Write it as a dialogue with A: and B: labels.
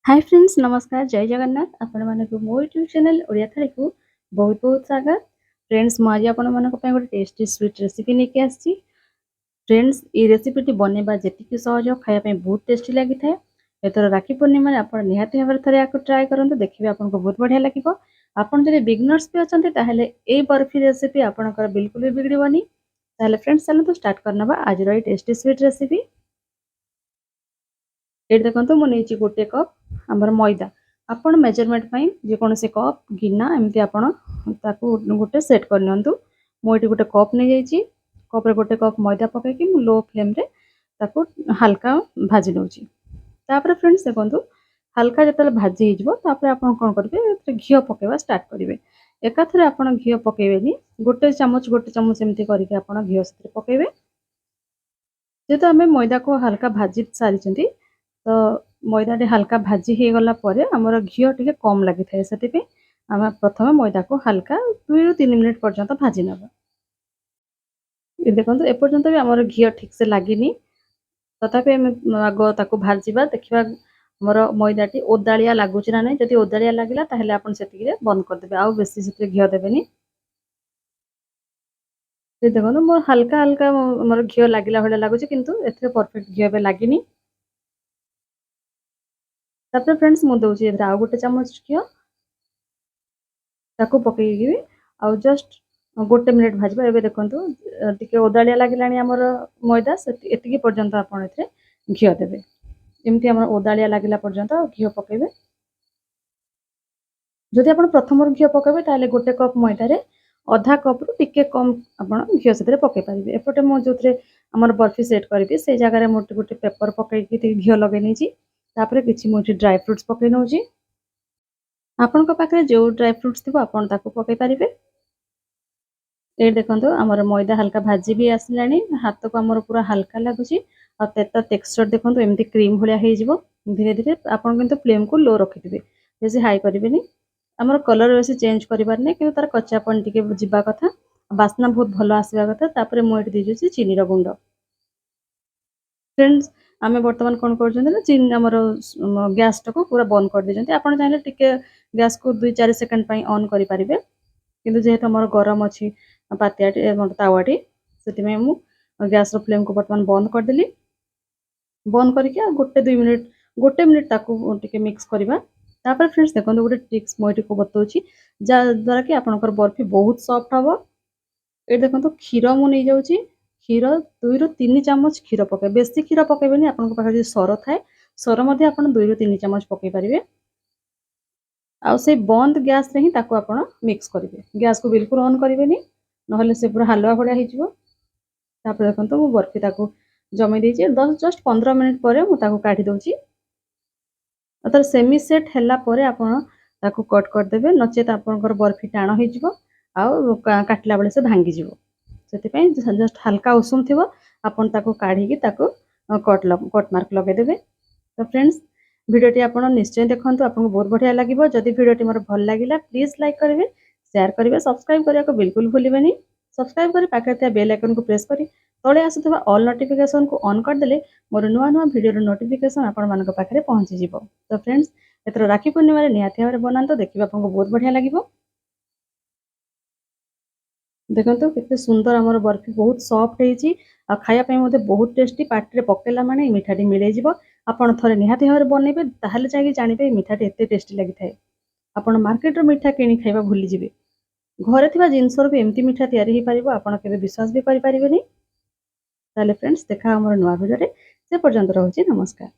A: High friends, ନମସ୍କାର, ଜୟ ଜଗନ୍ନାଥ। ଆପଣମାନଙ୍କୁ ମୋ ୟୁଟ୍ୟୁବ୍ ଚ୍ୟାନେଲ୍ ଓଡ଼ିଆ ଥାଳିକୁ ବହୁତ ବହୁତ ସ୍ୱାଗତ। ଫ୍ରେଣ୍ଡସ୍, ମୁଁ ଆଜି ଆପଣମାନଙ୍କ ପାଇଁ ଗୋଟେ ଟେଷ୍ଟି ସୁଇଟ୍ ରେସିପି ନେଇକି ଆସିଛି। ଫ୍ରେଣ୍ଡସ୍, ଏଇ ରେସିପିଟି ବନେଇବା ଯେତିକି ସହଜ, ଖାଇବା ପାଇଁ ବହୁତ ଟେଷ୍ଟି ଲାଗିଥାଏ। ଏଥର ରାକ୍ଷୀ ପୂର୍ଣ୍ଣିମାରେ ଆପଣ ନିହାତି ଭାବରେ ଥରେ ୟାକୁ ଟ୍ରାଏ କରନ୍ତୁ, ଦେଖିବେ ଆପଣଙ୍କୁ ବହୁତ ବଢ଼ିଆ ଲାଗିବ। ଆପଣ ଯଦି ବିଗନର୍ସ ବି ଅଛନ୍ତି, ତାହେଲେ ଏଇ ବର୍ଫି ରେସିପି ଆପଣଙ୍କର ବିଲକୁଲ ବି ବିଗିଡ଼ିବନି। ତାହେଲେ ଫ୍ରେଣ୍ଡସ୍, ଚାଲନ୍ତୁ ଷ୍ଟାର୍ଟ କରିନେବା ଆଜିର ଏଇ ଟେଷ୍ଟି ସୁଇଟ୍ ରେସିପି। ଏଇଠି ଦେଖନ୍ତୁ, ମୁଁ ନେଇଛି ଗୋଟେ କପ୍ ଆମର ମଇଦା। ଆପଣ ମେଜରମେଣ୍ଟ ପାଇଁ ଯେକୌଣସି କପ୍, ଗିନା ଏମିତି ଆପଣ ତାକୁ ଗୋଟେ ସେଟ୍ କରିନିଅନ୍ତୁ। ମୁଁ ଏଠି ଗୋଟେ କପ୍ ନେଇଯାଇଛି। କପ୍ରେ ଗୋଟେ କପ୍ ମଇଦା ପକାଇକି ମୁଁ ଲୋ ଫ୍ଲେମ୍ରେ ତାକୁ ହାଲକା ଭାଜି ନେଉଛି। ତାପରେ ଫ୍ରେଣ୍ଡସ୍ ଦେଖନ୍ତୁ, ହାଲକା ଯେତେବେଳେ ଭାଜି ହେଇଯିବ, ତାପରେ ଆପଣ କ'ଣ କରିବେ? ଏଥିରେ ଘିଅ ପକାଇବା ଷ୍ଟାର୍ଟ କରିବେ। ଏକାଥରେ ଆପଣ ଘିଅ ପକାଇବେନି। ଗୋଟେ ଚାମଚ, ଗୋଟେ ଚାମଚ ଏମିତି କରିକି ଆପଣ ଘିଅ ସେଥିରେ ପକାଇବେ। ଯେହେତୁ ଆମେ ମଇଦାକୁ ହାଲକା ଭାଜି ସାରିଛନ୍ତି, ତ ମଇଦାଟି ହାଲକା ଭାଜି ହେଇଗଲା ପରେ ଆମର ଘିଅ ଟିକେ କମ୍ ଲାଗିଥାଏ। ସେଥିପାଇଁ ଆମେ ପ୍ରଥମେ ମଇଦାକୁ ହାଲକା 2ରୁ 3 ମିନିଟ୍ ପର୍ଯ୍ୟନ୍ତ ଭାଜି ନେବା। ଏ ଦେଖନ୍ତୁ, ଏପର୍ଯ୍ୟନ୍ତ ବି ଆମର ଘିଅ ଠିକ୍ସେ ଲାଗିନି। ତଥାପି ଆମେ ଆଗ ତାକୁ ଭାଜିବା, ଦେଖିବା ଆମର ମଇଦାଟି ଓଦାଳିଆ ଲାଗୁଛି ନା ନାହିଁ। ଯଦି ଓଦାଳିଆ ଲାଗିଲା, ତାହେଲେ ଆପଣ ସେତିକିରେ ବନ୍ଦ କରିଦେବେ, ଆଉ ବେଶୀ ସେଥିରେ ଘିଅ ଦେବେନି। ଏ ଦେଖନ୍ତୁ, ମୋର ହାଲକା ହାଲକା ଆମର ଘିଅ ଲାଗିଲା ଭଳିଆ ଲାଗୁଛି, କିନ୍ତୁ ଏଥିରେ ପରଫେକ୍ଟ ଘିଅ ଏବେ ଲାଗିନି। ତାପରେ ଫ୍ରେଣ୍ଡସ୍, ମୁଁ ଦେଉଛି ଏଥିରେ ଆଉ ଗୋଟେ ଚାମଚ ଘିଅ। ତାକୁ ପକେଇକି ଆଉ ଜଷ୍ଟ ଗୋଟେ ମିନିଟ୍ ଭାଜିବା। ଏବେ ଦେଖନ୍ତୁ, ଟିକେ ଓଦାଳିଆ ଲାଗିଲାଣି ଆମର ମଇଦା। ଏତିକି ପର୍ଯ୍ୟନ୍ତ ଆପଣ ଏଥିରେ ଘିଅ ଦେବେ। ଏମିତି ଆମର ଓଦାଳିଆ ଲାଗିଲା ପର୍ଯ୍ୟନ୍ତ ଘିଅ ପକାଇବେ। ଯଦି ଆପଣ ପ୍ରଥମରୁ ଘିଅ ପକାଇବେ, ତାହେଲେ ଗୋଟେ କପ୍ ମଇଦାରେ ଅଧା କପ୍ରୁ ଟିକେ କମ୍ ଆପଣ ଘିଅ ସେଥିରେ ପକାଇ ପାରିବେ। ଏପଟେ ମୁଁ ଯେଉଁଥିରେ ଆମର ବର୍ଫି ସେଟ୍ କରିବି, ସେଇ ଜାଗାରେ ମୁଁ ଗୋଟେ ପେପର୍ ପକାଇକି ଟିକେ ଘିଅ ଲଗାଇ ନେଇଛି। ତାପରେ କିଛି ମୁଁ ଏଠି ଡ୍ରାଏ ଫ୍ରୁଟ୍ସ ପକାଇ ନେଉଛି। ଆପଣଙ୍କ ପାଖରେ ଯେଉଁ ଡ୍ରାଏ ଫ୍ରୁଟ୍ସ ଥିବ, ଆପଣ ତାକୁ ପକାଇ ପାରିବେ। ଏଇଠି ଦେଖନ୍ତୁ, ଆମର ମଇଦା ହାଲକା ଭାଜି ବି ଆସିଲାଣି, ହାତକୁ ଆମର ପୁରା ହାଲକା ଲାଗୁଛି। ଆଉ ତା ଟେକ୍ସଚର ଦେଖନ୍ତୁ, ଏମିତି କ୍ରିମ୍ ଭଳିଆ ହେଇଯିବ ଧୀରେ ଧୀରେ। ଆପଣ କିନ୍ତୁ ଫ୍ଲେମ୍କୁ ଲୋ ରଖିଥିବେ, ବେଶୀ ହାଇ କରିବେନି। ଆମର କଲର୍ ବେଶୀ ଚେଞ୍ଜ କରିବାର ନାହିଁ, କିନ୍ତୁ ତାର କଞ୍ଚାପଣ ଟିକେ ଯିବା କଥା, ବାସ୍ନା ବହୁତ ଭଲ ଆସିବା କଥା। ତାପରେ ମୁଁ ଏଠି ଦେଇଦେଉଛି ଚିନିର ଗୁଣ୍ଡ। ଫ୍ରେଣ୍ଡସ୍, ଆମେ ବର୍ତ୍ତମାନ କ'ଣ କରୁଛନ୍ତି ନା ଚିନି ଆମର ଗ୍ୟାସଟାକୁ ପୁରା ବନ୍ଦ କରିଦେଇଛନ୍ତି। ଆପଣ ଚାହିଁଲେ ଟିକେ ଗ୍ୟାସକୁ 2-4 ସେକେଣ୍ଡ ପାଇଁ ଅନ୍ କରିପାରିବେ, କିନ୍ତୁ ଯେହେତୁ ଆମର ଗରମ ଅଛି ପାତିଆଟି, ଆମର ତାୱାଟି, ସେଥିପାଇଁ ମୁଁ ଗ୍ୟାସର ଫ୍ଲେମ୍କୁ ବର୍ତ୍ତମାନ ବନ୍ଦ କରିଦେଲି। ବନ୍ଦ କରିକି ଆଉ ଗୋଟେ 2 ମିନିଟ୍, ଗୋଟେ ମିନିଟ୍ ତାକୁ ଟିକେ ମିକ୍ସ କରିବା। ତାପରେ ଫ୍ରେଣ୍ଡସ୍ ଦେଖନ୍ତୁ, ଗୋଟେ ଟ୍ରିକ୍ସ ମୁଁ ଏଠି ବତାଉଛି, ଯାହାଦ୍ୱାରା କି ଆପଣଙ୍କର ବର୍ଫି ବହୁତ ସଫ୍ଟ ହେବ। ଏଠି ଦେଖନ୍ତୁ, କ୍ଷୀର ମୁଁ ନେଇଯାଉଛି। କ୍ଷୀର 2ରୁ 3 ଚାମଚ କ୍ଷୀର ପକାଇବେ, ବେଶୀ କ୍ଷୀର ପକାଇବେନି। ଆପଣଙ୍କ ପାଖରେ ଯଦି ସର ଥାଏ, ସର ମଧ୍ୟ ଆପଣ 2ରୁ 3 ଚାମଚ ପକାଇ ପାରିବେ। ଆଉ ସେଇ ବନ୍ଦ ଗ୍ୟାସ୍ରେ ହିଁ ତାକୁ ଆପଣ ମିକ୍ସ କରିବେ। ଗ୍ୟାସ୍କୁ ବିଲକୁଲ ଅନ୍ କରିବେନି, ନହେଲେ ସେ ପୁରା ହାଲୁଆ ଭଳିଆ ହେଇଯିବ। ତାପରେ ଦେଖନ୍ତୁ, ମୁଁ ବର୍ଫି ତାକୁ ଜମେଇ ଦେଇଛି। 10, ଜଷ୍ଟ 15 ମିନିଟ୍ ପରେ ମୁଁ ତାକୁ କାଢ଼ି ଦେଉଛି। ଆଉ ତାର ସେମି ସେଟ୍ ହେଲା ପରେ ଆପଣ ତାକୁ କଟ୍ କରିଦେବେ, ନଚେତ୍ ଆପଣଙ୍କର ବର୍ଫି ଟାଣ ହେଇଯିବ ଆଉ କାଟିଲା ବେଳେ ସେ ଭାଙ୍ଗିଯିବ। ସେଥିପାଇଁ ଜଷ୍ଟ ହାଲକା ଉଷୁମ ଥିବ, ଆପଣ ତାକୁ କାଢ଼ିକି ତାକୁ କଟ୍ କଟ୍ ମାର୍କ ଲଗାଇଦେବେ। ତ ଫ୍ରେଣ୍ଡସ୍, ଭିଡ଼ିଓଟି ଆପଣ ନିଶ୍ଚୟ ଦେଖନ୍ତୁ, ଆପଣଙ୍କୁ ବହୁତ ବଢ଼ିଆ ଲାଗିବ। ଯଦି ଭିଡ଼ିଓଟି ମୋର ଭଲ ଲାଗିଲା, ପ୍ଲିଜ୍ ଲାଇକ୍ କରିବେ, ସେୟାର କରିବେ, ସବସ୍କ୍ରାଇବ୍ କରିବାକୁ ବିଲକୁଲ ଭୁଲିବେନି। ସବସ୍କ୍ରାଇବ୍ କରି ପାଖରେ ଥିବା ବେଲ୍ ଆଇକନ୍କୁ ପ୍ରେସ୍ କରି ତଳେ ଆସୁଥିବା ଅଲ୍ ନୋଟିଫିକେସନ୍କୁ ଅନ୍ କରିଦେଲେ ମୋର ନୂଆ ନୂଆ ଭିଡ଼ିଓର ନୋଟିଫିକେସନ୍ ଆପଣମାନଙ୍କ ପାଖରେ ପହଞ୍ଚିଯିବ। ତ ଫ୍ରେଣ୍ଡସ୍, ଏଥର ରାକ୍ଷୀ ପୂର୍ଣ୍ଣିମାରେ ନିହାତି ଭାବରେ ବନାନ୍ତୁ, ଦେଖିବେ ଆପଣଙ୍କୁ ବହୁତ ବଢ଼ିଆ ଲାଗିବ। ଦେଖନ୍ତୁ, କେତେ ସୁନ୍ଦର ଆମର ବର୍ଫି ବହୁତ ସଫ୍ଟ ହେଇଛି ଆଉ ଖାଇବା ପାଇଁ ମଧ୍ୟ ବହୁତ ଟେଷ୍ଟି। ପାଟିରେ ପକେଇଲା ମାନେ ଏଇ ମିଠାଟି ମିଳେଇଯିବ। ଆପଣ ଥରେ ନିହାତି ଭାବରେ ବନେଇବେ, ତାହେଲେ ଯାଇକି ଜାଣିବେ ଏଇ ମିଠାଟି ଏତେ ଟେଷ୍ଟି ଲାଗିଥାଏ। ଆପଣ ମାର୍କେଟର ମିଠା କିଣି ଖାଇବା ଭୁଲିଯିବେ। ଘରେ ଥିବା ଜିନିଷରୁ ବି ଏମିତି ମିଠା ତିଆରି ହେଇପାରିବ, ଆପଣ କେବେ ବିଶ୍ୱାସ ବି କରିପାରିବେନି। ତାହେଲେ ଫ୍ରେଣ୍ଡସ୍, ଦେଖା ଆମର ନୂଆ ଭିଡ଼ିଓରେ। ସେ ପର୍ଯ୍ୟନ୍ତ ରହୁଛି, ନମସ୍କାର।